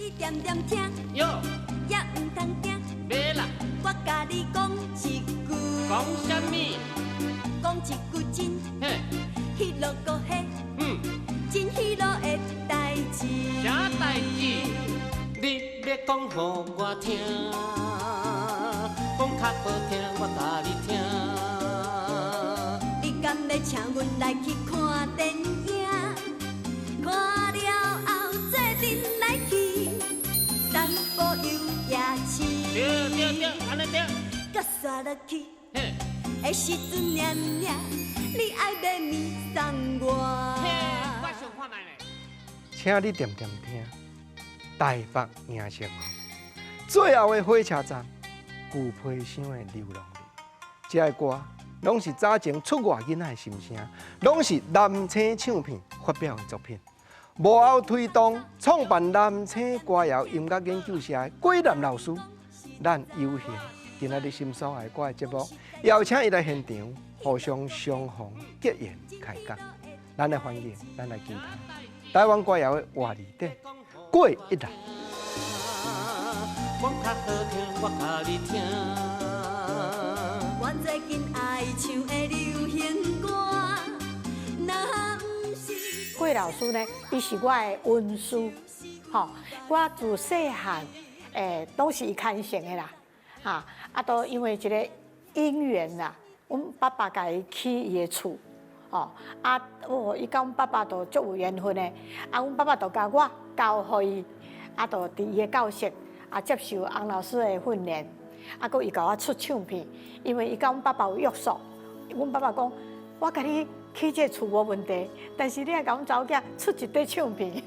你恬恬聽，喲，也毋通驚。袂啦。我共你講一句，講啥物？講一句真彼落個彼，真彼落的代誌。啥代誌？你欲講予我聽，講較好聽，我共你聽。你敢欲請阮來去看電影？看了後做陣來去散步遊夜市。對對對，按呢對。閣煞落去的時陣爾爾，你愛買物送我。嘿，我想看覓咧。請你恬恬聽，台北迎新紅，最後的火車站，舊皮箱的流浪日，這个歌攏是早前出外囡仔的心聲，攏是南星唱片發表的作品。幕後推動創辦南星歌謠音樂研究社的郭南老師，咱有幸今仔日心所愛歌的節目，邀請伊來現場，互相相逢結緣開講。咱來歡迎，咱來期待台灣歌謠的活字典郭一蘭。講較好聽，我共你聽。我最近愛唱的流行歌，若毋是郭老師呢，伊是我的恩師，吼，我自細漢，攏是伊牽成的啦，哈，啊，都因為一个因緣啦，阮爸爸共伊起伊的厝，吼，啊，哦，伊佮阮爸爸都足有緣分的，啊，阮爸爸就共我交予伊，啊，就佇伊的教室，啊，接受洪老師的訓練，啊，閣伊共我出唱片，因為伊佮阮爸爸有約束，阮爸爸講，我共你起這个厝無問題，但是你愛共阮查某囝出一塊唱片，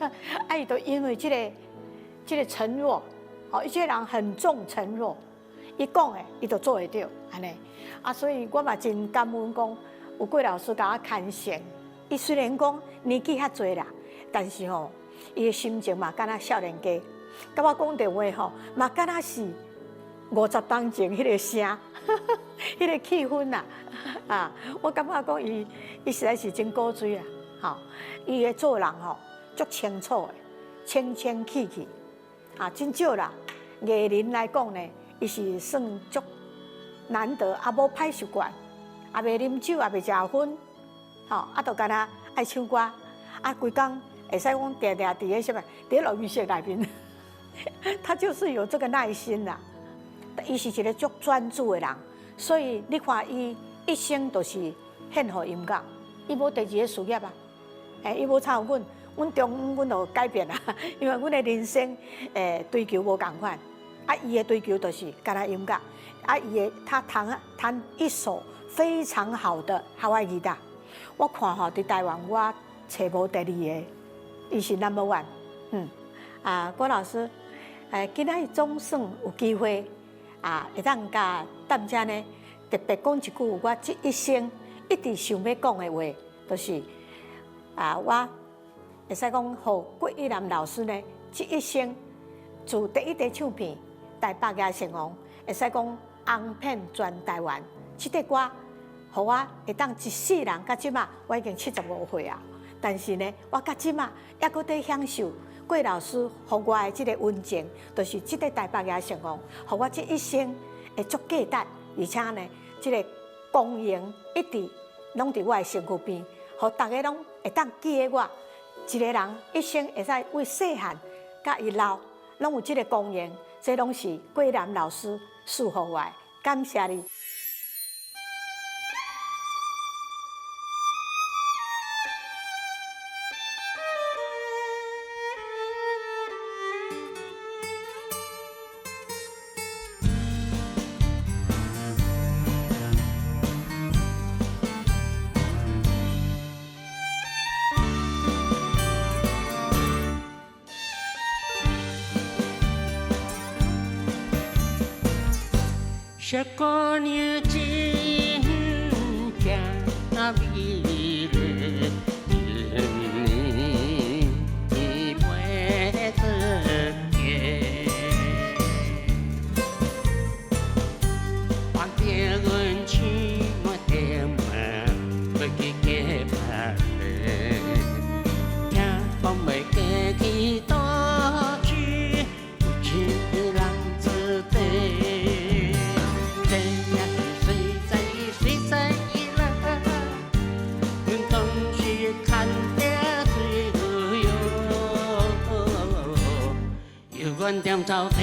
啊，伊就因為這個承諾，吼，伊這個人很重承諾，伊講的伊就做會著，按呢，啊，所以我嘛真感恩講，有郭老師共我牽成，伊雖然講年紀較濟啦，但是吼，伊的心情嘛敢若少年家，佮我講電話吼，嘛敢若是50冬前彼个聲，彼个氣氛啦，啊，我感覺講伊，伊實在是真古錐啊，吼，伊的做人吼足清楚的，清清氣氣，啊，真少啦。藝人來講呢，伊是算足難得，啊，無歹習慣，也袂啉酒，也袂食薰，吼，啊，就敢若愛唱歌，啊，規工會使講定定佇咧啥物，佇咧錄音室內面，他就是有這個耐心啦。伊是一個足專注的人，所以你看伊一生都是獻予音樂，伊無第二个事業啊。欸，伊無像阮，阮中阮就改變啦，因為阮的人生追求無仝款，啊，伊的追求就是干焦音樂，啊，伊的他彈彈一首非常好的夏威夷吉他，我看吼佇台灣我揣無第二个，伊是 number one，啊，郭老師，今仔日總算有機會。啊，會當共踮遮呢，特別講一句，我這一生一直想欲講的話，就是啊，我會使講，予郭一南老師呢，這一生自第一張唱片《台北夜成王》，會使講紅遍全台灣。這塊歌，予我會當一世人，到這馬我已經75歲啊，但是呢，我到這馬猶閣佇享受郭老師予我的這个溫情，就是這个台北夜成王，予我這一生會足價值，而且呢，這个光榮一直攏佇我的身軀邊，予逐个攏會當記得我，一个人一生會使為細漢佮伊老，攏有這个光榮，這攏是郭南老師賜予我的，感謝你。小姑娘真正美麗，一年袂出嫁。旁邊阮唱的嘛，袂記過別嘞，聽講袂過去到處願踮頭皮。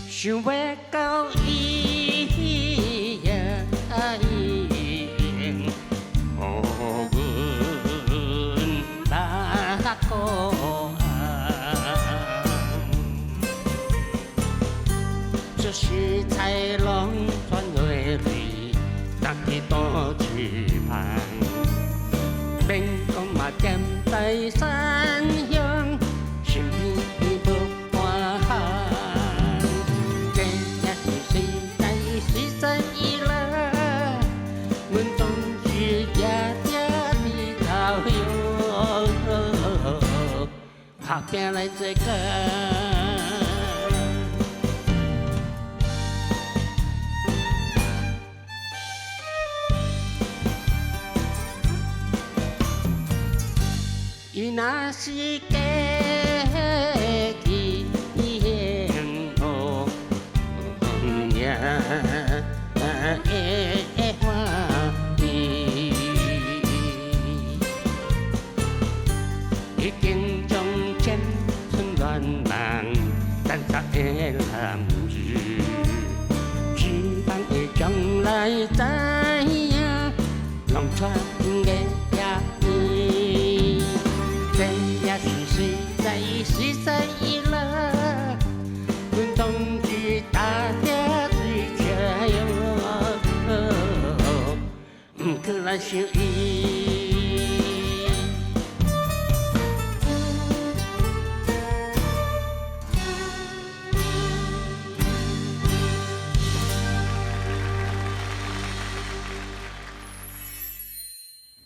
想欲到伊呀伊，予阮来顾红。这是彩龙传回来，当去倒一旁，免讲嘛踮在山乡，身边无半项。这也是实在实在伊啦，阮总是举鼎伫头哟，拍拼来做工。伊若是过去幸福也会欢喜，已经将青春愿望等十个男子，希望会将来知影农村的遐伊。这也是实在实在伊啦，阮总是打鼎水车哟，毋去来想伊。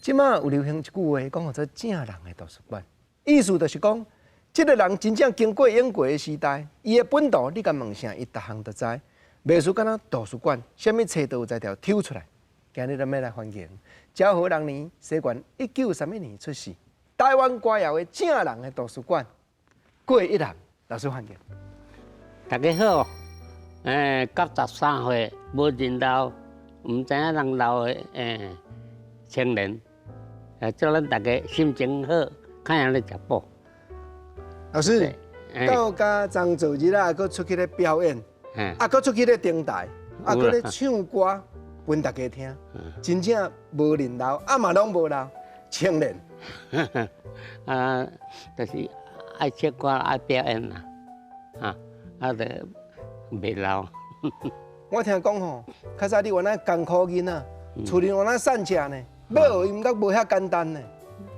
這馬有流行一句話，講號做正人的圖書館，意思就是講，這個人真正經過永過的時代，伊的本道你共問啥，伊逐項都知。袂輸敢若圖書館，啥物冊都有才調抽出來。今日咱欲來歡迎昭和六年，西元1931年出世，台灣歌謠的正人的圖書館，郭一男老師歡迎。大家好，93歲無認老，毋知影人老的青年。祝咱大家心情好，較會咧食補。老師，到家昨做日啊，閣出去咧表演，啊，閣出去咧登台，啊，閣咧唱歌，分大家聽，真正無認老，啊嘛攏無老，青年。啊，就是愛唱歌，愛表演啦，啊，就袂老。我聽講吼，較早你原來艱苦囡仔，厝裡原來散食呢。欲學音樂無遐簡單呢。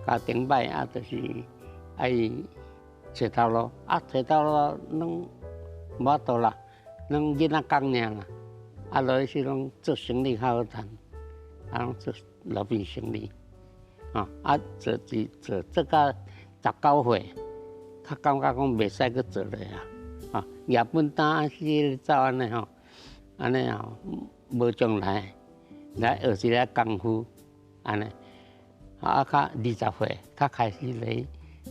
家庭歹啊，就是愛揣頭路，啊揣頭路攏無法度啦，攏囡仔工爾啦，啊落去是攏做生意較好趁，啊攏做路邊生意，啊做做做做到19歲，較感覺講袂使閣做咧啊，啊日本單是走按呢吼，按呢吼無將來，來學一个功夫。按呢，啊，較20歲，較開始來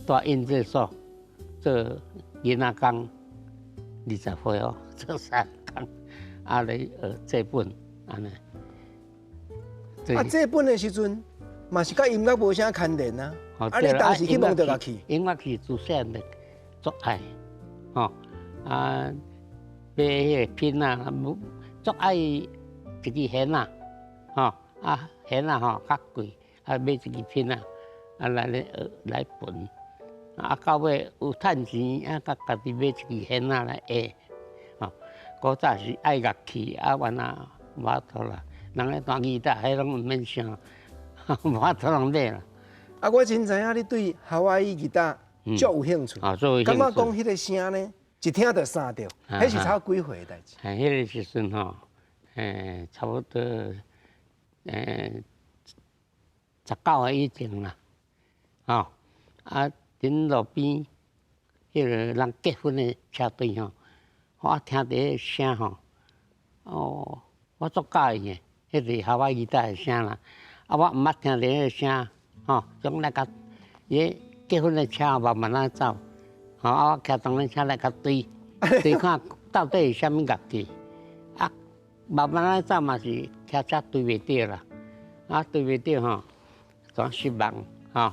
蹛印製所做囡仔工，20歲哦，做三工，啊來學製本，按呢。啊，製本的時陣，嘛是佮音樂無啥牽連啊。啊，你當時去摸著樂器？音樂是自細漢就足愛，吼啊，買彼個品啊，足愛一支弦啊，吼啊。弦仔吼較貴，啊買一支品仔，啊來咧學來盤，啊到尾有趁錢，啊佮家己買一支弦仔來下，吼。古早是愛樂器，啊原來無法度啦，人咧彈吉他，彼攏毋免想，無法度通買啦。啊，我真知影你對夏威夷吉他足有興趣，感覺講彼個聲呢，一聽就相著，彼是差幾歲的代誌？彼個時陣吼，差不多。19歲以前啦，吼啊，佇路邊彼個人結婚的車隊吼，我聽著彼個聲吼，哦，我足佮意的，彼個夏威夷吉他的聲啦，啊，我毋捌聽著彼個聲，吼，總來共伊結婚的車慢慢仔走，吼啊，我騎獨輪車來共追，追看到底是啥物樂器，啊，慢慢仔走嘛是騎車追袂著啦，啊，追袂著吼，總失望吼。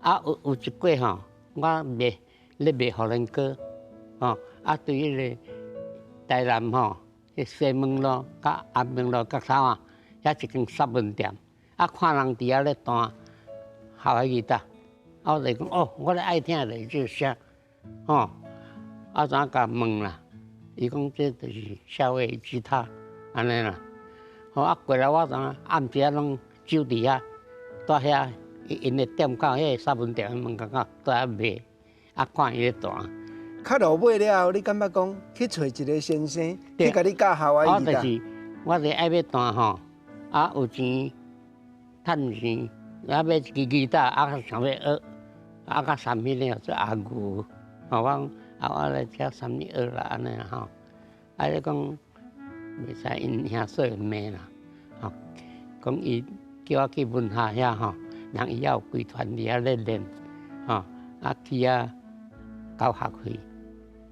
啊，有一過吼，我賣咧賣荷蘭歌，吼，啊，對彼个台南吼，彼西門路佮安平路角頭啊，遐一間雪文店，啊，看人佇遐咧彈夏威夷吉他，啊，我就講哦，我咧愛聽的就是這個聲，吼，啊，怎共問啦？伊講這就是夏威夷吉他，按呢啦。吼，啊，過來我知影暗時仔攏守佇遐，蹛遐𪜶的店口，彼個雪文店的門口蹛遐賣，啊，看伊咧彈。較落尾了後，你感覺講去揣一個先生去共你教夏威夷我就是，我就愛欲彈吼，啊有錢趁錢，啊買一支吉他，啊想欲學，啊佮參彼个做阿牛，吼我講啊我來遮參你學啦按呢吼，啊你講袂使𪜶兄嫂會罵啦，吼，講伊叫我去文夏遐吼，人伊也有規團佇遐咧練，吼，啊去遐交學費。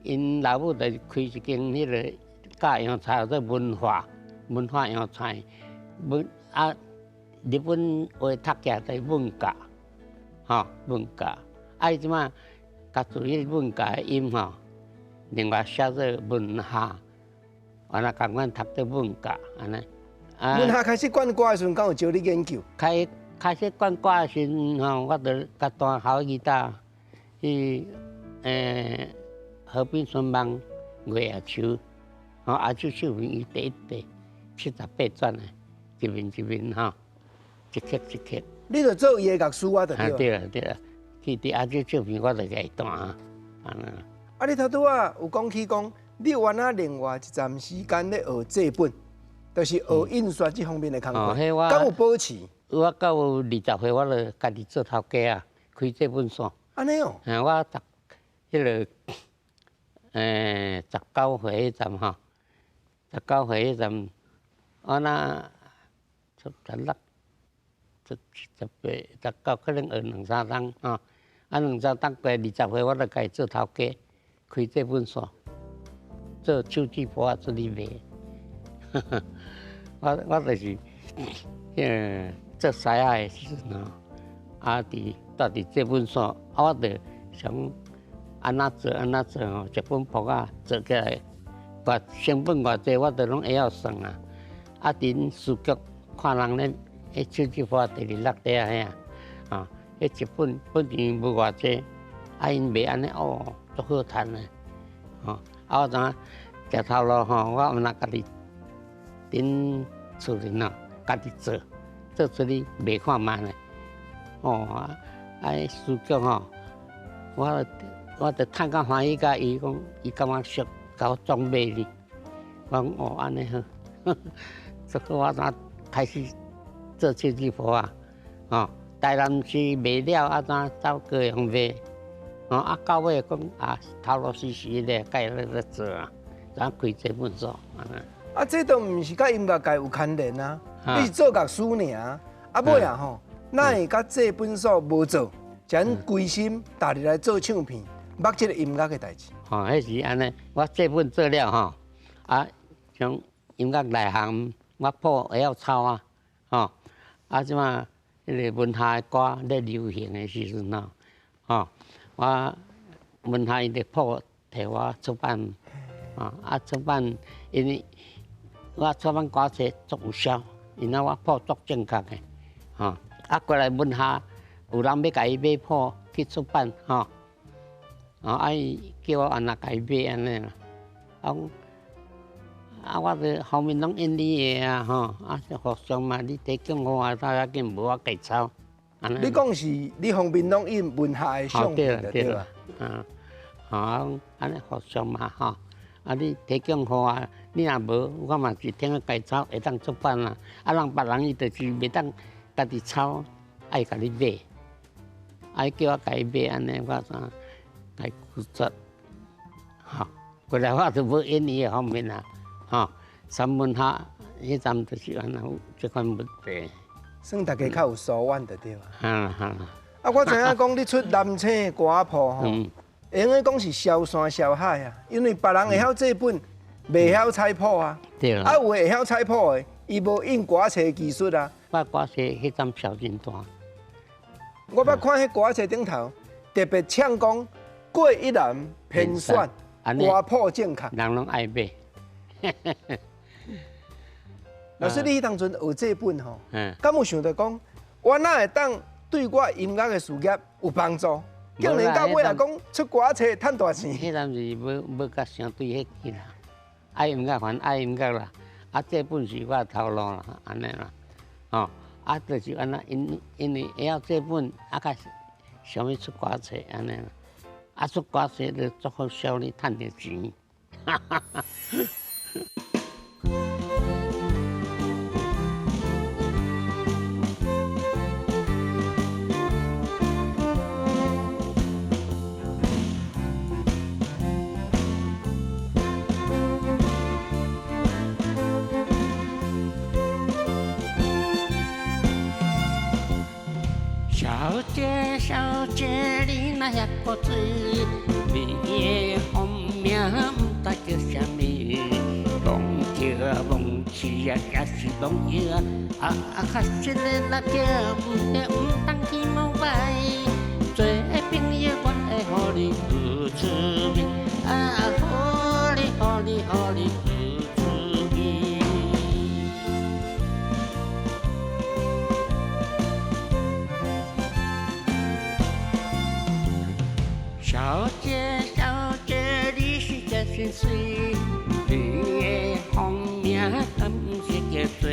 𪜶老母就是開一間彼个教洋菜，叫做文化文化洋菜，文啊日本話讀起來就是文教，吼文教，啊伊這擺共注彼个文教的音吼，另外寫做文夏，原來仝款讀做文教按呢。文夏開始管歌的時陣，敢有招你研究？開始管歌的時陣吼，我就共彈夏威夷吉他去河濱春夢月夜秋，吼亞洲唱片伊第一塊78轉的，一面一面吼，一曲一曲。你就做伊的樂師啊，就對。對啦對啦，去佇亞洲唱片我就共伊彈啊。啊，你頭拄仔有講起講，你原來另外一陣時間咧學製本，就是學印刷這方面的工課，敢有保持？我到20歲，我就家己做頭家啊，開這本書。按呢哦。我十彼个。19歲彼陣吼，19歲彼陣，我若16、18、19，可能學兩三冬吼，啊兩三冬過20歲，我就家己做頭家，開這本書，做手指譜仔出去賣。我就是彼个做師仔的時陣吼，啊佇蹛佇這本書，啊我就想。按怎做按怎做吼，一本簿仔做起來，偌成本偌濟，我都攏會曉算啊。啊，佇𪜶書局看人咧，彼手指簿第二六塊仔遐，啊，彼一本本錢無偌濟，啊，𪜶賣按呢哦，足好趁的，吼。啊，我知影食頭路吼，我毋若家己佇厝裡喏，家己做，做出去賣看覓咧。哦，啊，書局吼，我就趁較歡喜佮伊講，伊感覺熟，共我裝買哩。我講哦，按呢好，所以我才開始做手指譜啊。哦，台南市賣了啊，怎走高雄賣？哦，啊，到尾講啊，頭路死死咧，共伊咧做啊，怎開這本書？啊，這都毋是佮音樂界有牽連啊，你是做樂師爾，啊尾啊吼，哪會佮這本書無做，才規心投入來做唱片？捌這個音樂的代誌。吼，彼是按呢，我這本做了吼，啊，像音樂內行，我譜會曉抄啊，吼，啊，這馬彼個文夏的歌咧流行的時陣吼，吼，我文夏𪜶的譜提我出版，啊出版，因為我出版歌冊足有銷，因為我譜足正確的，吼，啊過來文夏有人欲共伊買譜去出版，吼。啊！伊叫我按怎共伊買按呢啦？啊，啊，我這方面攏印你的啊，吼！啊，互相嘛，你提供我啊，較緊無我家抄。你講是你方面攏印文夏的相片對吧？嗯，好，按呢互相嘛，吼！啊，你提供予我，你若無，我嘛是聽家抄，會當出版啦。啊，人別人伊就是袂當家己抄，愛共你買，啊，伊叫我共伊買按呢，我怎？來拒絕，吼，過來我就無演伊的方面啦，吼，三文夏彼陣就是按呢有這款問題，算大家較有疏遠就對啊。哈哈。啊，我知影讲你出南星歌谱吼，会用得讲是消山消海啊，因为别人会晓这本，袂晓采谱啊。对啦。啊，有的会晓采谱的，伊无印歌册技术啊。我歌册彼阵销真大。我捌看彼歌册顶头特别唱讲郭一男编选歌谱正确，人拢爱买。老师，你彼当阵学这本吼，敢有想著讲，我哪会当对我音乐的事业有帮助？竟然到尾来讲出歌册趁大钱。彼阵是无甲想对彼去啦，爱音乐还爱音乐啦，啊，这本是我头路啦，按呢啦，吼，啊，就是按呢，因为会晓这本，啊，较想欲出歌册按呢啦，啊，出歌册就足好销哩，趁著钱。哈哈哈。小姐，小姐，你若遐古锥，你的好名毋知叫啥物，戆叫戆鼠啊，也是戆鹰啊，啊较实的那叫毋对毋通去膜拜，做朋友我会予你有趣味，啊，予你予你予你有趣味。小姐，小姐，你是真心水，你的好名敢毋是叫做？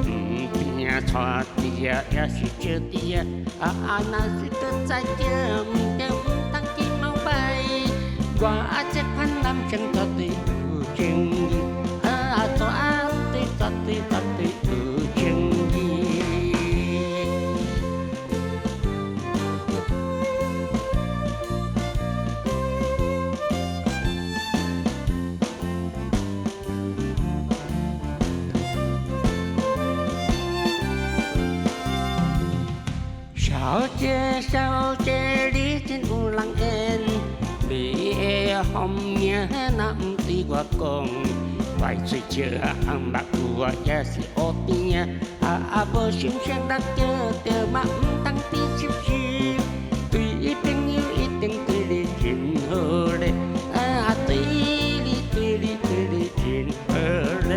毋惊娶弟啊，也是招弟啊，啊啊，若是阁再叫，毋对毋通去膜拜。我这款男生绝对有情义，啊，绝对绝对绝对有情义。小姐，小姐，你真有人缘，你的好名若毋对我讲，歪嘴笑啊，红目有啊，也是乌甜啊，啊无想啥人叫著嘛，毋通比湿湿，对朋友一定对你真好咧，啊对你对你对你真好咧。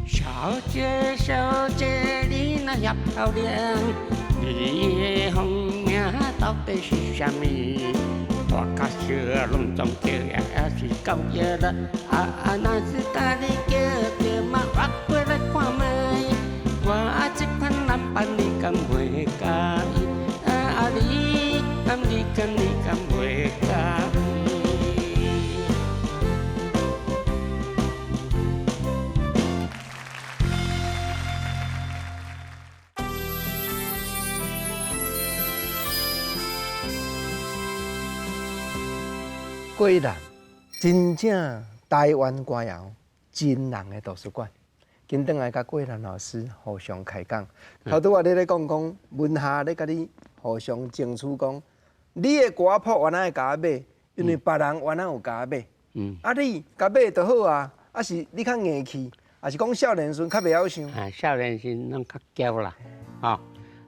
小姐，小姐，你若遐漂亮，你的好名到底是啥物？大卡小拢总叫也是狗叫啦，啊啊，若是共你叫著嘛，我过来看觅。我这款男伴你敢会佮意？啊你敢你敢你敢会佮意？郭一男，真正台湾歌谣真人的图书馆。紧转来佮郭一男老师互相开讲。头拄仔你咧讲讲文夏咧佮你互相争取讲，你的歌谱原来会共我买，因为别人原来有共我买。啊，你共买就好啊，啊是你较硬气，还是讲少年时较袂晓想？啊，少年时拢较娇啦，吼！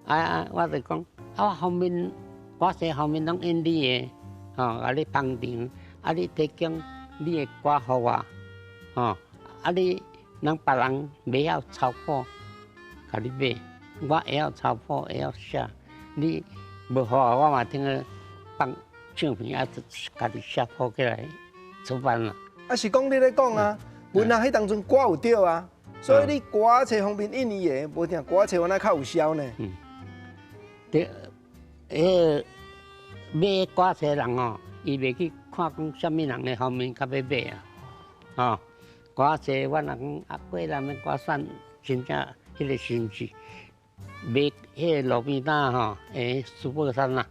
啊啊，我就讲，啊，我后面我说后面拢因你的，吼，啊你捧场，啊你提供你的歌予我，吼，啊你人别人袂晓抄谱，共你买，我会晓抄谱，会晓写，你无予我，我嘛听个放唱片啊，就家己写谱起来出版啦。啊是讲你咧讲啊，文夏彼当阵歌有对啊，所以你歌册方面印伊的，无定歌册原来较有销呢。对，彼个买歌册人哦，伊袂去看讲啥物人的方面较欲买啊，吼，歌册我若講啊，過南的歌選真正彼个時陣是賣彼个路邊攤吼，書報攤啦，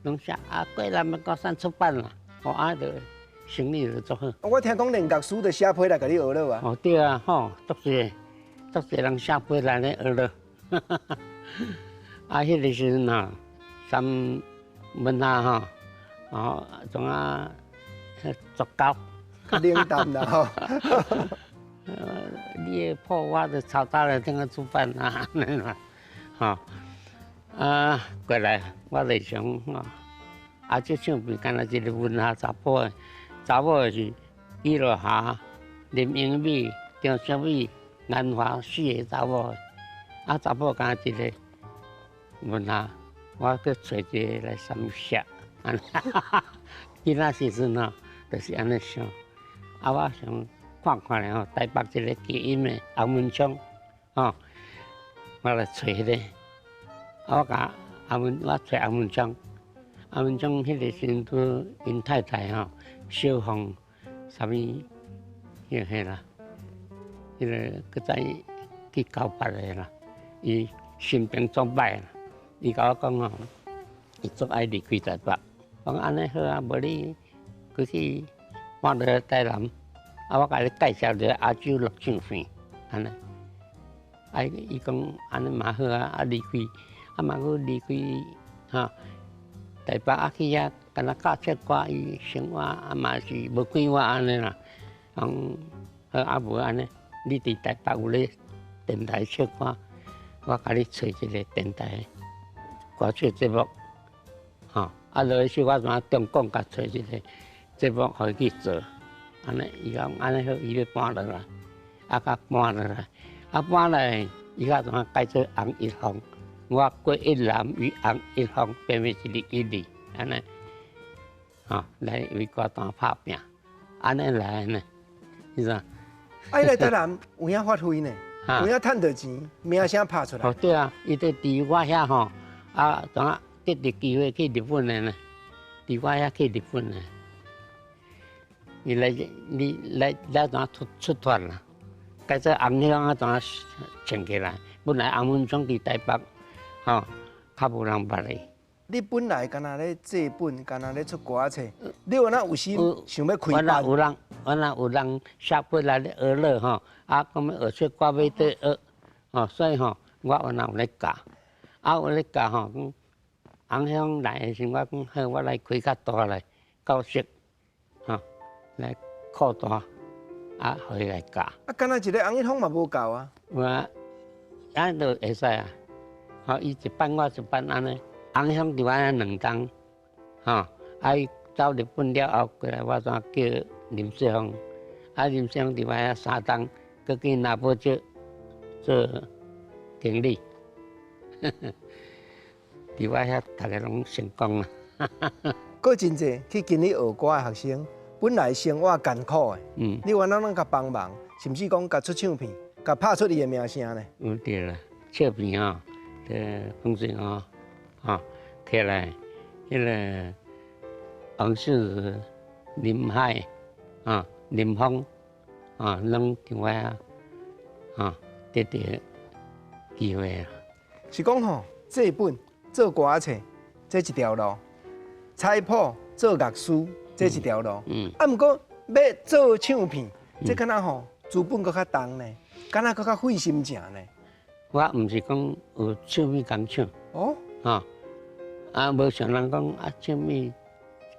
攏寫啊，過南的歌選出版啦，吼啊，就生意就足好。我聽講連樂師都寫批來共你學落啊。哦，對啊，吼，足濟足濟人寫批來咧學落。啊，彼个時陣吼，三文下吼，哦，總啊足夠。冷淡啦吼。你的譜我就抄打來等下出版啊，按呢啦，吼，啊，過來我就想吼，啊，這唱片敢若一个文學查埔的，查某的是李樂霞、林英美、張淑美、顏華四个查某的，啊，查某敢若一个文學，我閣揣一个來參寫，按呢，囡仔時陣吼，就是按呢想，啊，我想看看咧吼，台北一个低音的洪文昌，吼，我來揣彼个，啊，我共洪文，我揣洪文昌，洪文昌彼个時陣拄𪜶太太吼，小鳳，啥物，彼个彼啦，彼个閣再去交別个啦，伊心情足歹啦，伊共我講吼，伊足愛離開台北，講按呢好啊，無你過去搬落來台南。啊，我共你介紹一个亞洲錄唱片，按呢，啊，伊講按呢嘛好啊，啊離開，啊嘛閣離開，哈，台北啊去遐，敢若教唱歌，伊生活啊嘛是無快活按呢啦。講好啊無按呢，你佇台北有咧電台唱歌，我共你揣一个電台歌手節目，吼，啊落去我怎中廣共揣一个節目，予伊去做。按呢，伊講按呢好，伊欲搬落來，啊，佮搬落來，啊搬來，伊較怎改做洪一峰，我郭一男與洪一峰變為一個一字，按呢，吼，來為歌壇拍拚，按呢來呢，你知？啊，伊來台南有影發揮呢，有影趁著錢，名聲拍出來。哦，對啊，伊佇佇我遐吼，啊，怎得著機會去日本的呢？佇我遐去日本的。伊來，你來來怎出出團啦？改做紅鄉啊，怎穿起來？本來洪文昌佇台北，吼，較無人捌伊。你本來敢若咧製本，敢若咧出歌冊，你有哪有心想欲開班？我若有人，我若有人寫批來咧學了吼，啊，講欲學出歌欲佗學，吼，所以吼，我原來有咧教，啊，有咧教吼，講紅鄉來的時，我講好，我來開較大來教室，吼。來擴大，啊，予伊來教。啊，敢若一个洪一峰嘛無夠啊。有啊，按呢就會使啊。吼，伊一班我一班按呢，洪鄉佇我遐兩冬，吼，啊，伊走日本了後過來，我怎叫林世峰，啊，林世峰佇我遐三冬，閣去拿寶石做經理。佇我遐逐个攏成功啦。閣真濟去跟你學歌的學生。本來生活艱苦的，你原來攏共幫忙，甚至講共出唱片，共拍出伊的名聲呢？有對啦，唱片吼，這風水吼，吼起來，彼个王秀如、林海、啊林峰，啊攏佇我遐，啊得著機會啊。是講吼，製本做歌冊，這一條路；採譜做樂師。這一條路，啊，毋過欲做唱片，這敢若吼資本閣較重呢，敢若閣較費心情呢。我毋是講有唱片工廠，哦，吼，啊，無像人講啊，唱片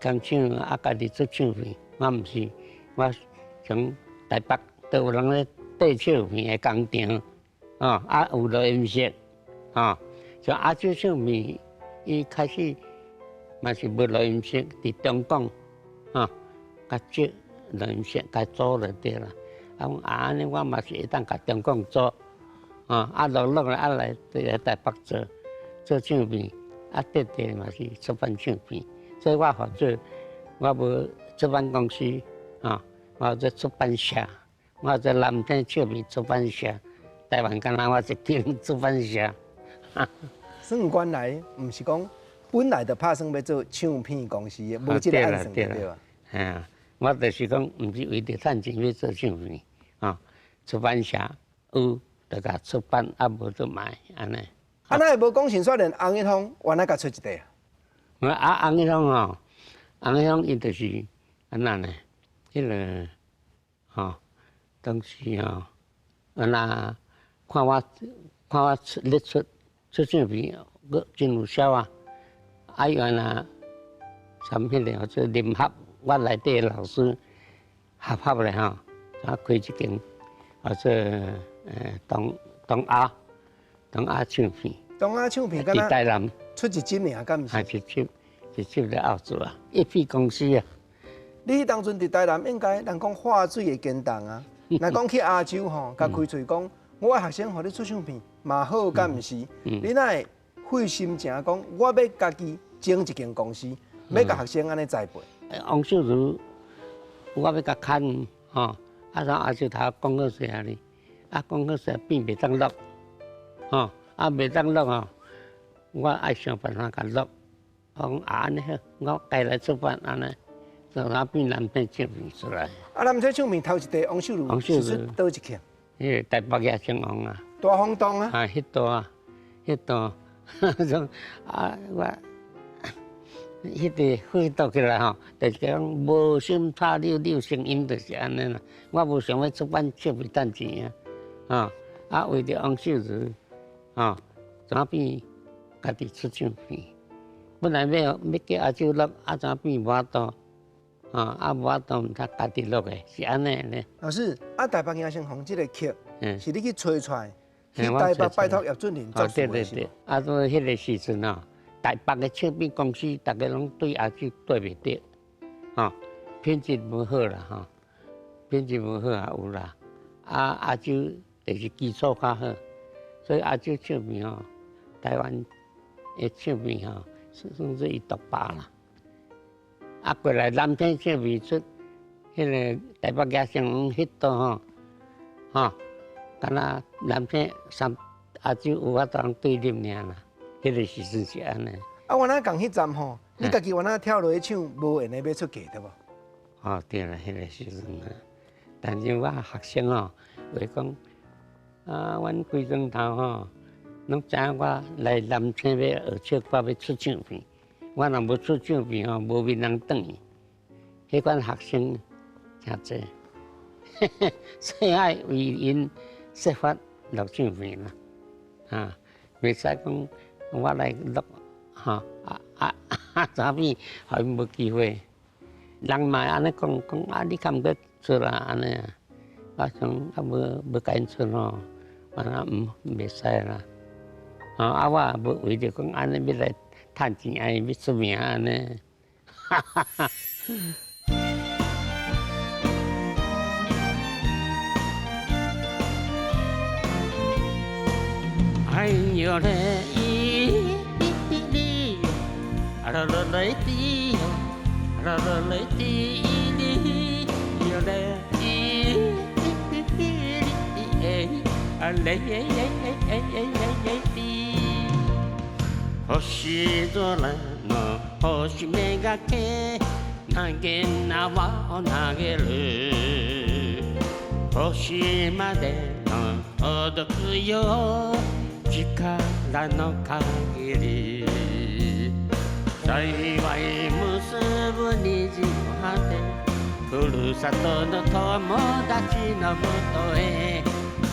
工廠啊，家己做唱片，我毋是，我從台北都有人咧製唱片的工廠，哦，啊，有錄音室，吼，像亞洲唱片，伊開始嘛是無錄音室，佇中港。啊，較少錄音室，較租就對啦。啊，講啊，按呢我嘛是會當共中港租，啊，啊落落來啊來來台北做做唱片，啊，弟弟嘛是出版唱片，所以我負責，我無出版公司，啊，我做出版社，我做南天唱片出版社，台灣敢若我一間出版社。算原來毋是講本來就拍算欲做唱片公司的，無這个按算對吧？嘿啊，我就是講，毋是為著趁錢欲做唱片，啊，出版社有就共出版，啊無就賣按呢。啊，哪會無講先煞連洪一峰原來共出一塊啊？啊，洪一峰吼，洪一峰伊就是按怎呢？彼个吼，當時吼，按那看我出咧出出唱片，閣真有痟啊！啊，伊按那參彼個叫做聯合，我內底的老師合合咧吼，啊開一間叫做東亞唱片。東亞唱片，佇台南出一輯爾，敢毋是？啊，一輯一輯咧後做啊，一批公司啊。你當陣佇台南應該人講化水會堅動啊。若講去亞洲吼，共開喙講，我的學生予你出唱片嘛好，敢毋是？你哪會費心情講，我欲家己整一間公司，欲共學生按呢栽培？王秀如，我欲共牽吼，啊，然後阿就頭講好勢啊哩，啊講好勢變袂當錄，吼，啊袂當錄吼，我愛想辦法共錄。我講啊按呢好，我家來出版按呢。就那變藍天唱片出來。啊，藍天唱片頭一塊王秀如是出佗一曲？彼個台北野生王啊。大風洞啊。啊，彼段啊，彼段，種啊，我，彼個回讀起來吼，就是講無心插柳柳成蔭，就是按呢啦。我無想欲出版唱片趁錢啊，啊，為著王秀如，吼，怎變家己出唱片？本來欲叫阿舅錄，啊，怎變無法度？啊，無法度，毋通家己錄的，是按呢呢。老師，啊，台北野生王這个曲，是你去揣出來，去台北拜託葉俊麟作詞的。對對對，啊，所以彼个時陣吼，台北的唱片公司，逐家攏對阿舅對袂著，吼，品質無好啦，吼，品質無好也有啦。啊，阿舅就是基礎較好，所以阿舅唱片吼，台灣的唱片吼，算是伊獨霸啦。啊，過來藍天唱片出，彼个台北野生王彼段吼，吼，敢若藍天三阿舅有法度對立爾啦，彼个時陣是按呢。啊，原來仝彼站吼，你家己原來跳落去唱，無閒的欲出價對無？哦，對啦，彼个時陣啊，但是我學生吼，會講啊，阮規莊頭吼，攏知影我來藍天欲學唱歌，欲出唱片。我若無出唱片吼，無面通轉去。彼款學生誠濟，所以愛為𪜶設法錄唱片啦。啊，袂使講我來錄，吼啊啊啊！怎變予𪜶無機會？人嘛會按呢講講啊，你敢毋閣出啦？按呢啊？我想啊，無無共𪜶出吼，我若毋袂使啦。啊，我也無為著講按呢欲來趁錢，愛欲出名按呢。哈哈哈。哎喲嘞，咿哩，啊啦啦嘞滴哟，啊啦啦嘞滴哩，喲嘞咿哩哎，啊嘞耶耶耶耶耶耶滴。星空の星めがけ投げ縄を投げる星までの届くよ力の限り幸い結ぶ虹の果てふるさとの友達のもとへ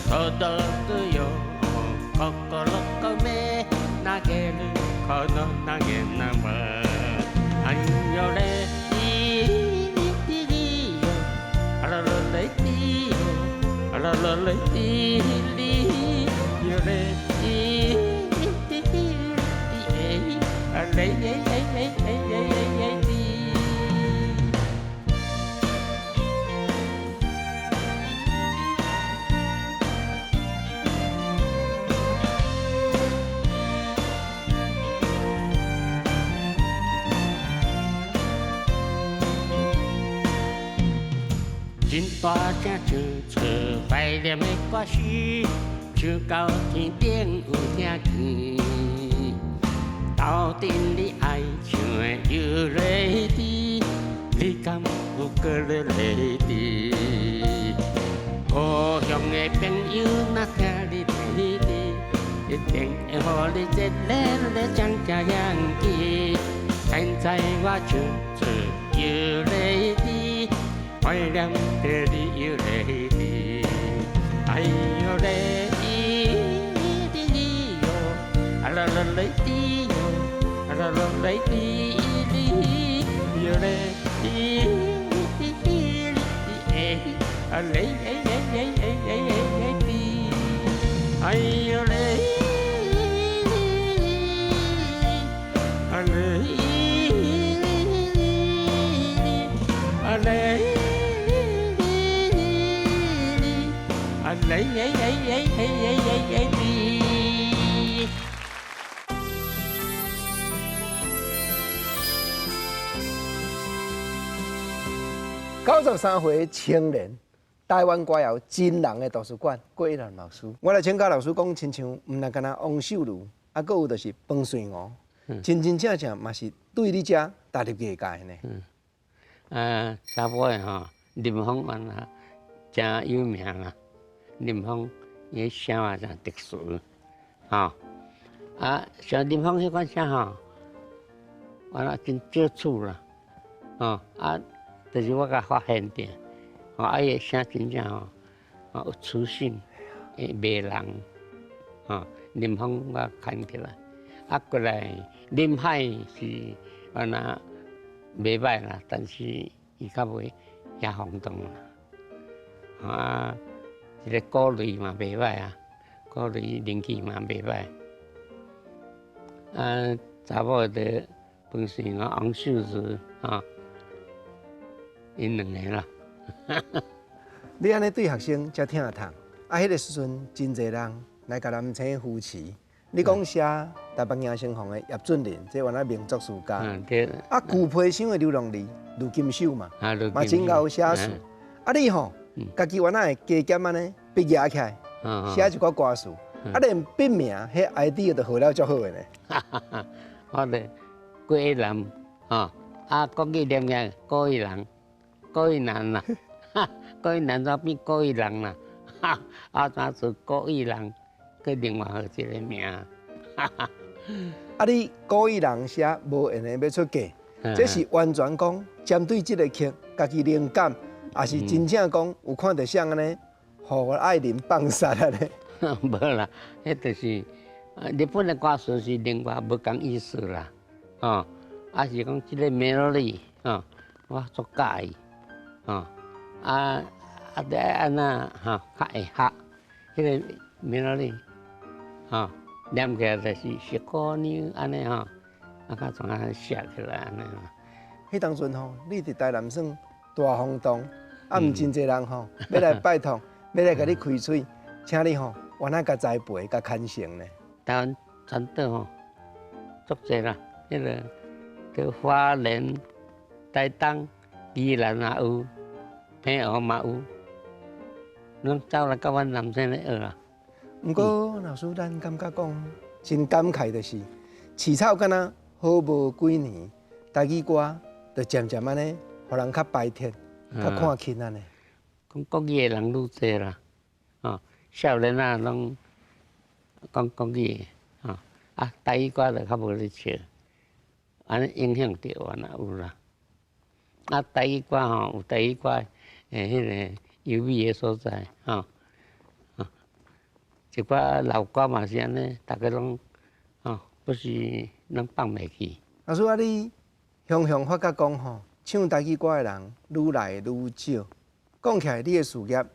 届くよ心込め投げるこの投げ縄あんよれいりよあらられいよあらられいりよれいりあれえええええええ。真大聲唱出懷念的歌詞，唱到天頂有聽見。斗陣你愛唱的又來滴，你敢有閣咧來滴？故鄉的朋友若聽你提起，一定會予你熱熱的掌聲響起。現在我唱出有淚滴，懷念著你有淚滴，哎喲淚滴喲，啊啦啦淚滴喲，啊啦啦淚滴哩喲淚滴滴滴哎，啊淚哎哎哎哎哎哎滴，哎喲淚，啊淚，啊淚，啊淚哎哎哎哎哎哎滴。93歲青年，台灣歌謠真人的圖書館，郭一蘭老師，我來請教老師講，親像毋但干焦王秀如，啊，閣有就是彭瑞娥，真真正正嘛是對你遮踏入藝界呢。查某的吼，林鳳原來誠有名啦。林鳳伊聲嘛誠特殊，吼。啊，像林鳳彼款聲吼，原來真少厝啦，吼啊。就是我共發現著，吼啊伊的聲真正吼，有磁性，會迷人，吼林鳳我牽起來，啊過來林海是原來袂歹啦，但是伊較袂遐轟動啦，啊，一個郭雷嘛袂歹啊，郭雷人氣嘛袂歹，啊查某的彭瑞娥、王秀如，吼。𪜶兩个啦，你按呢對學生遮疼痛，啊，彼个時陣真濟人來共南星扶持。你講寫台北迎新房的葉俊麟，這原來名作詞家。對。啊，舊皮箱的劉龍利、盧金秀嘛，嘛真𠢕寫詞。啊，你吼，家己原來會加減按呢筆舉起來，寫一寡歌詞，啊，連筆名彼 idea 都號了足好的呢。我咧郭一蘭，吼，啊，國語念起來郭一蘭。郭一蘭啦，郭一蘭怎變郭一人啦？哈，啊怎做郭一人？閣另外號一個名。啊，你郭一人寫無閒的欲出嫁，這是完全講針對這个曲，家己靈感，抑是真正講有看著誰按呢，予愛人放殺按呢？無啦，彼就是日本的歌詞是另外無仝意思啦，吼，啊是講這个 melody，吼，我足佮意。吼，啊啊！得按怎吼較會合，彼个 melody，吼念起來就是小姑娘按呢吼，啊較怎啊寫起來按呢。彼當陣吼，你佇台南算大轟動，啊，毋真濟人吼欲來拜託，欲來共你開喙，請你吼，原來共栽培、共牽成呢。台灣全島吼，足濟啦，彼个佇花蓮、台東、宜蘭也有。平湖嘛有，攏走來到阮南星咧學啊。毋過老師，咱感覺講真感慨就是，飼草敢若好無幾年，台語歌就漸漸按呢，予人較排斥、較看輕按呢。講國語的人愈濟啦，吼，少年仔攏講國語的，吼，啊，台語歌就較無咧唱，按呢影響著原來有啦。啊，台語歌吼有台語歌。彼个優美的所在，吼，一寡老歌嘛是按呢，逐家攏，吼，不是攏放袂去。老師啊，你常常發覺講吼，唱台語歌的人愈來愈少。講起來，你的事業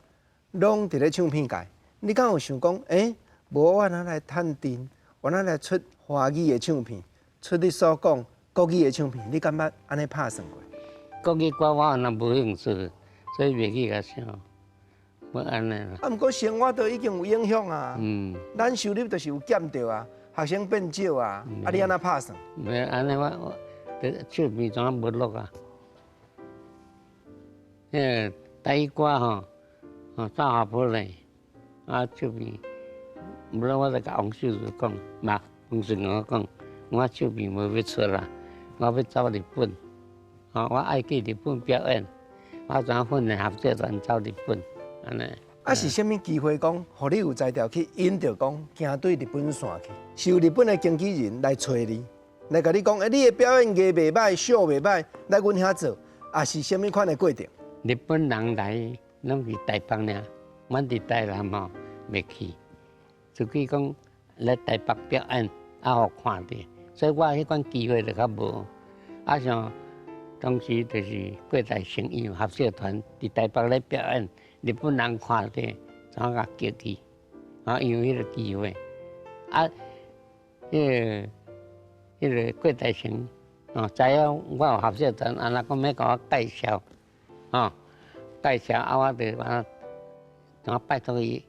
攏佇咧唱片界，你敢有想講，欸，無我若來趁陣，我若來出華語的唱片，出你所講國語的唱片，你敢捌按呢拍算過？國語歌我若無興趣。所以袂去共唱，無按呢啦。啊，毋過生活都已經有影響啊。咱收入就是有減著啊，學生變少啊。啊，你按怎拍算？袂按呢，我唱片怎啊無錄啊？彼个台語歌吼，吼走下坡咧，啊唱片，無論我就共王秀如講，嘛王順娥講，我唱片無欲出啦，我欲走日本，吼，我愛去日本表演。我怎訓練合作團走日本，按呢。啊，啊，是啥物機會講，予你有才調去引著講，行對日本線去？是有日本的經紀人來揣你，來共你講，欸，你的表演藝袂䆀，秀袂䆀，來阮遐做，啊是啥物款的過程？日本人來攏佇台北爾，阮佇台南吼袂去，除非講來台北表演，啊，予看著，所以我彼款機會就較無。啊，像當時就是郭大成伊有合唱團佇台北咧表演，日本人看著，怎共叫去，啊，因為彼個機會，啊，彼個郭大成哦，知影我有合唱團，啊，若講欲共我介紹，哦，介紹啊，我就啊，怎拜託伊，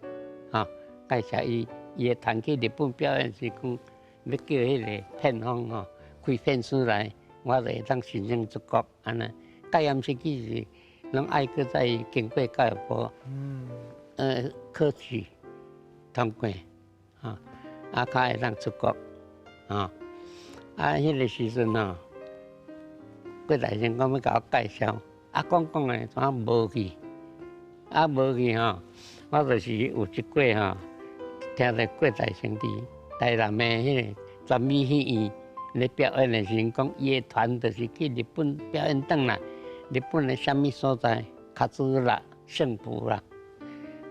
吼，介紹伊，伊的團去日本表演時，講欲叫彼個片方吼開片師來，我就會當申請出國按呢。解嚴時期是攏愛閣再經過教育部，考試通過，吼，啊，較會當出國，吼，啊，彼個時陣吼，郭大成講欲共我介紹，啊，講講的怎無去，啊，無去吼，我就是有一過吼，聽著郭大成佇台南的彼個傳美戲院咧表演的時陣，講伊的團就是去日本表演轉來，日本的啥物所在，卡茲啦、勝浦啦，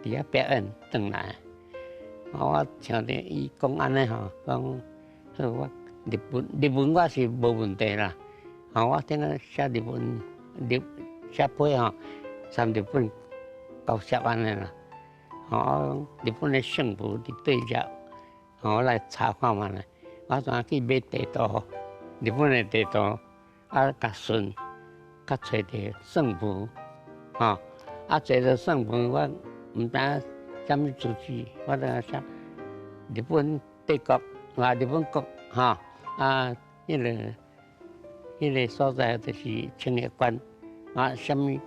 佇遐表演轉來。我聽著伊講按呢吼，講好我日本日文我是無問題啦。吼，我聽講寫日文日寫批吼，參日本交涉按呢啦。吼，日本的勝浦佇對只，吼，我來查看覓咧。我怎去買地圖，日本的地圖，啊，共順，佮揣著勝浦，吼，啊，揣著勝浦，我毋知影啥物字字，我就寫日本帝國，啊，日本國，吼，啊，彼個所在就是千葉縣，啊，啥物，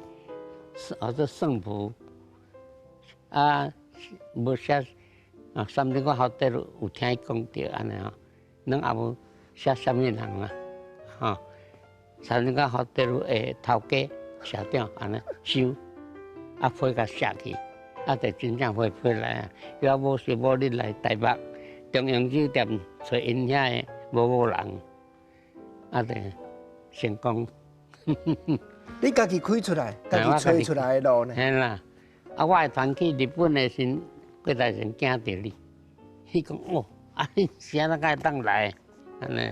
號做勝浦，啊，無寫，啊，三日我後底有聽伊講著按呢吼。攏也無寫啥物人啦，吼！三日我後底的頭家、社長按呢收，啊批共寫去，啊就真正回批來啊！叫我無時無日來台北中央酒店揣𪜶遐的某某人，啊就成功。你家己開出來，家己揣出來的路呢？嘿啦，啊，我的團去日本的時，郭大成驚著你，伊講哦。啊！你是按怎會當來？按呢？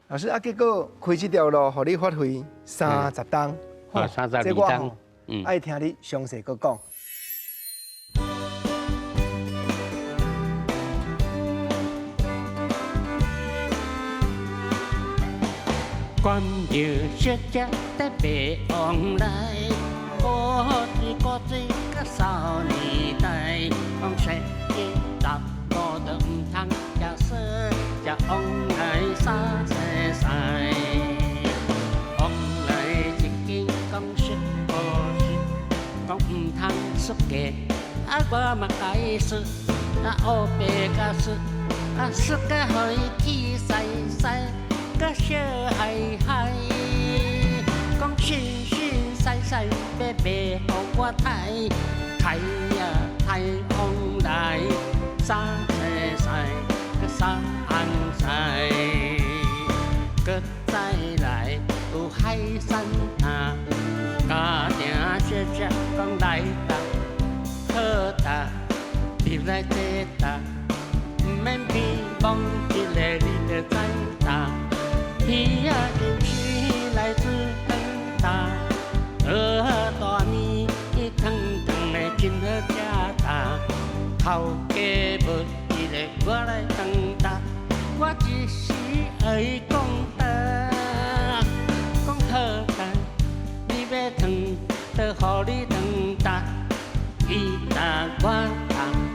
老師啊，結果開這條路，予你發揮30冬， 32冬，愛聽你詳細閣講。關著小姐在白往來，古水古水甲少年代，講說十五就毋通食酸，食往來三世世。往來一間講實無實，講毋通出價，啊我嘛共伊說，啊烏白共說，啊說甲予伊氣屎屎，佮小嗨嗨，講信信屎屎欲賣予我刣，刣呀刣往來。三世世，三世，閣再來有海產摊，家庭小姐講來搭好搭，入來坐搭，毋免偏摸一个你就知搭，魚仔就是來自遠搭，蚵仔大麵湯湯的真好食搭。頭家無一个我來當擔，我一時愛講擔，講好擔，你欲糖就予你糖擔，伊擔我擔，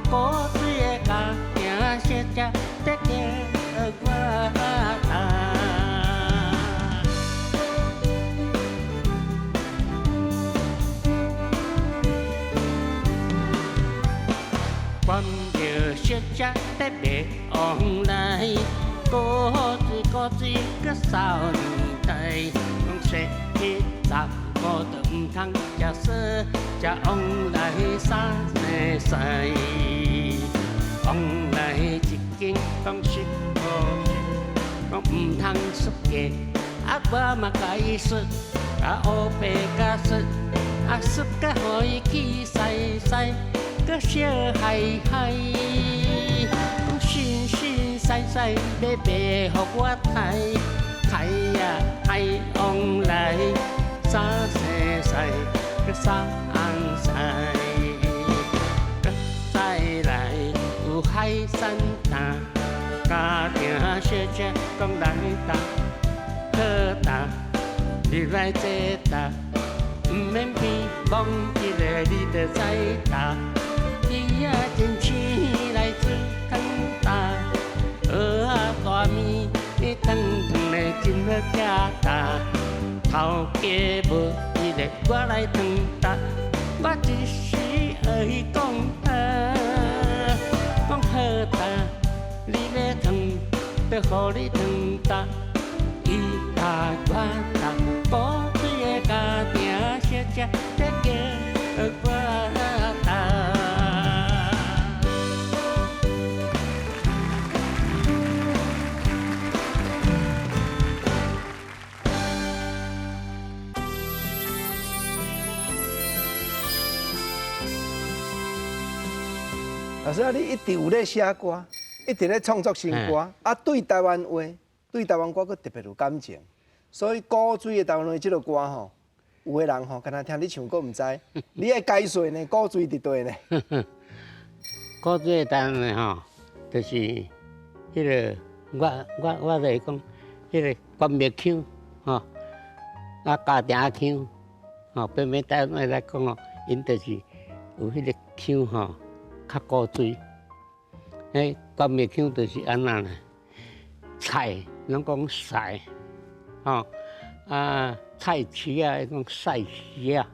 古水的家庭小姐在叫我擔。關著小姐在白往來，古水古水閣少年代，講說去十五無就毋通食素，食往來三世，往來一間講實無實，講毋通出價，啊我嘛共伊說，啊烏白共說，啊說甲予伊氣屎屎，閣笑嗨嗨，講信信屎屎欲賣予我刣，刣呀刣往來三世世，閣三世，閣再來有海產擔，家庭小姐講來擔，好擔，你來坐擔，毋免變，摸一个你就知焦。魚仔真青來煮湯焦，蚵仔大麵湯湯咧真好食焦。頭家無伊咧，我來湯焦，我一時學伊講好，講好焦，你欲湯就予你湯焦，伊焦我焦，古錐的家庭小姐在叫我焦。老師啊，你一直有咧寫歌，一直咧創作新歌，啊，對台灣話、對台灣歌閣特別有感情，所以古錐的台灣話這个歌吼，有的人吼，敢若聽你唱閣毋知，你愛解說呢？古錐佇佗呢？古錐的台灣話吼，就是彼个我就是講，彼个關廟腔吼，啊家庭腔吼，變變台灣話來講吼，𪜶就是有彼个腔吼。較古錐，彼關廟腔就是按怎呢？菜攏講菜，吼啊菜市仔講菜市仔，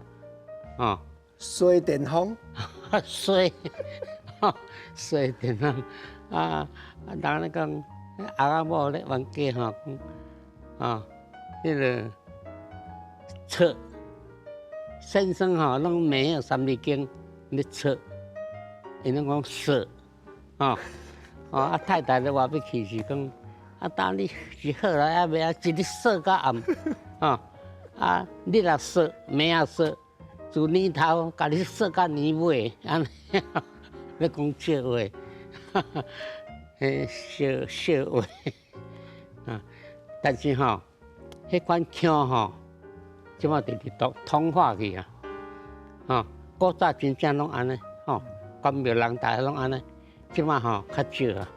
吼。西電風，西，西電風啊！人咧講翁仔某咧冤家吼，講啊，彼个錯，先生吼攏沒有三字經咧錯。𪜶攏講說，吼，哦啊太太咧話欲去是講，啊當你是好來啊袂啊，一日說到暗，吼，啊你若說，暝仔說，自年頭共你說到年尾，按呢，咧講笑話，哈哈，彼笑笑話，啊，但是吼，彼款腔吼，這擺直直都通化去啊，吼，古早真正攏按呢，吼。關廟人大家攏按呢，這擺吼較少啊。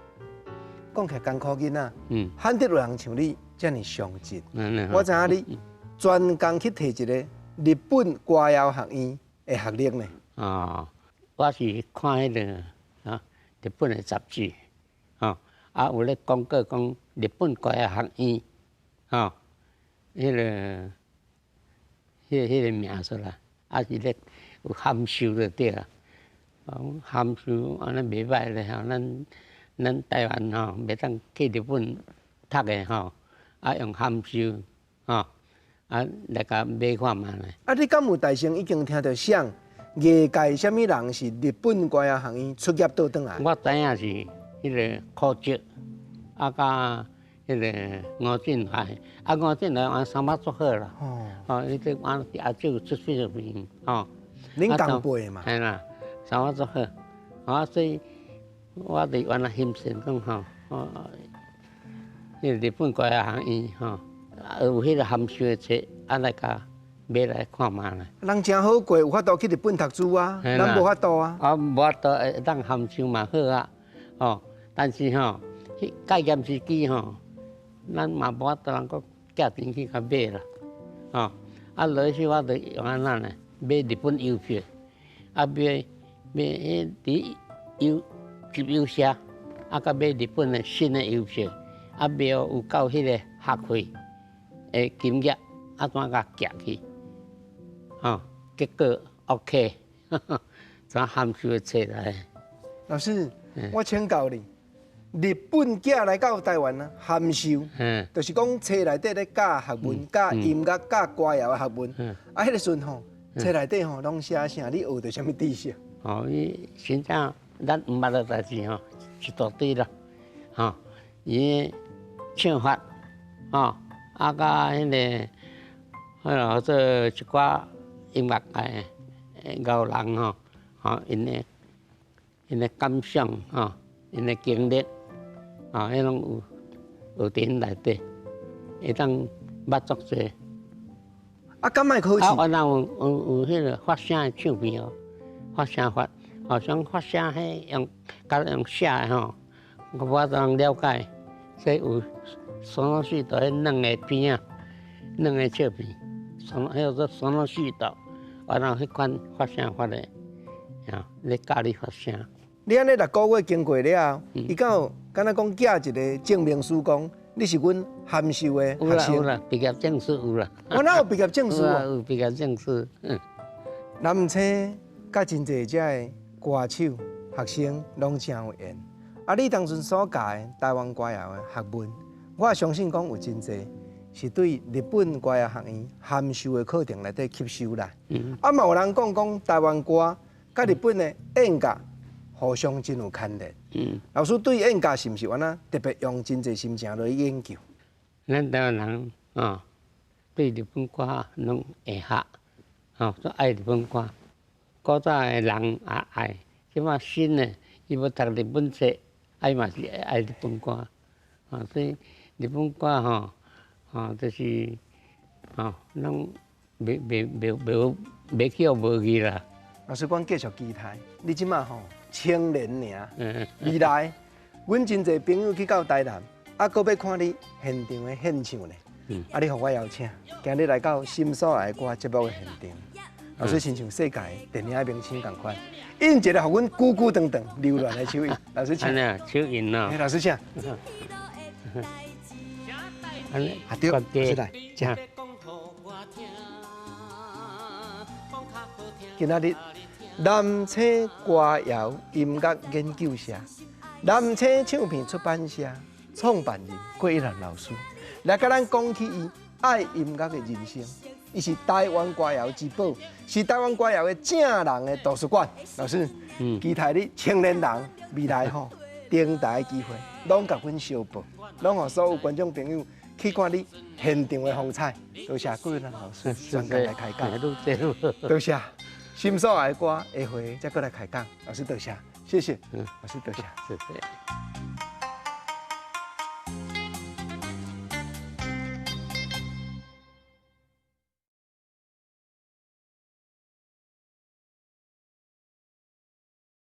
講起來艱苦囡仔，罕得有人像你遮爾上進。我知影你專工去提一個日本歌謠學院的學歷呢。哦，我是看彼个啊日本的雜誌，吼啊有咧廣告講日本歌謠學院，吼，彼个名出來，啊是咧有函授就對啦。講函授按呢袂䆀咧吼，咱台灣吼袂當去日本讀的吼，啊用函授吼，啊來共買看覓咧。啊，你敢有大聲已經聽著啥藝界啥物人是日本歌謠學院出業倒轉來？我知影是彼个柯哲，啊佮彼个吳振懷，啊吳振懷按衫仔足好啦。哦，伊這按佇亞洲出出名吼。恁同輩嘛？嘿啦。衫仔足好，啊，所以我就原來欣賞講吼，哦，彼个日本歌謠學院吼，有彼个函授的冊，啊來共買來看覓咧。人誠好過，有法度去日本讀書啊，咱無法度啊。啊，無法度會當函授嘛好啊，哦，但是吼，彼戒嚴時期吼，咱嘛無法度通閣寄錢去共買啦，吼，啊，落去我就用按怎呢？買日本郵票，啊買。買彼佇郵集郵社，啊，佮買日本的新的郵票，啊，買有夠彼个學費的金額，啊，怎共寄去？吼，結果 OK，怎函授的冊來？老師，我請教你，日本寄來到台灣啊，函授，就是講冊內底咧教學問、教音樂、教歌謠的學問。啊，彼個時陣吼，冊內底吼攏寫啥？你學著啥物知識？哦，伊真正咱毋捌的代誌吼，一大堆啦，吼，伊唱法，吼，啊，佮彼個，彼個做一寡音樂的藝人吼，吼，𪜶的感想吼，𪜶的經歷，啊，彼攏有學佇𪜶內底，會當捌足濟。啊，敢愛考試？啊，原來有彼個發聲的唱片哦，發聲法，好像發聲彼用，敢用寫的吼，我無法度了解。所以有雙四道彼兩个片仔，兩个唱片，雙彼叫做雙四道，原來彼款發聲法的，啊，咧教你發聲。你按呢6個月經過了後，伊敢有敢若講寄一個證明書，講你是阮函授的學生？有啦，畢業證書有啦。我哪有畢業證書哦？有畢業證書。南青佮真濟遮的歌手學生攏誠有緣。啊，你當陣所教的台灣歌謠的學問，我也相信講有真濟是對日本歌謠學院函授的課程內底吸收來。啊，嘛有人講講台灣歌佮日本的演歌互相真有牽連。老師對演歌是毋是按呢特別用真濟心情來研究？咱台灣人啊，對日本歌攏會學，吼，都愛日本歌。古早的人也愛，這馬新的伊無讀日本冊，伊嘛是愛日本歌。啊，所以日本歌吼，吼就是吼，攏袂袂袂袂袂去予無去啦。老師，阮繼續期待，你這馬吼青年爾，未來，阮真濟朋友去到台南，啊，閣欲看你現場的獻唱呢。啊，你予我邀請，今日來到心所愛的歌節目的現場，老師親像世界電影明星仝款，印一个予阮久久長長留戀的手印。老師請。手印哦。老師請。啊對，老師來，請。今仔日南青歌謠音樂研究社、南青唱片出版社創辦人郭一蘭老師來佮咱講起伊愛音樂的人生。伊是台灣歌謠之寶，是台灣歌謠的正人的圖書館。老師，期待你青年人未來吼，頂台的機會，攏共阮相報，攏予所有觀眾朋友去看你現場的風采。多謝郭一蘭老師專工來開講，多謝。心所愛的歌，下回再閣來開講。老師多謝，謝謝。老師多謝，謝謝。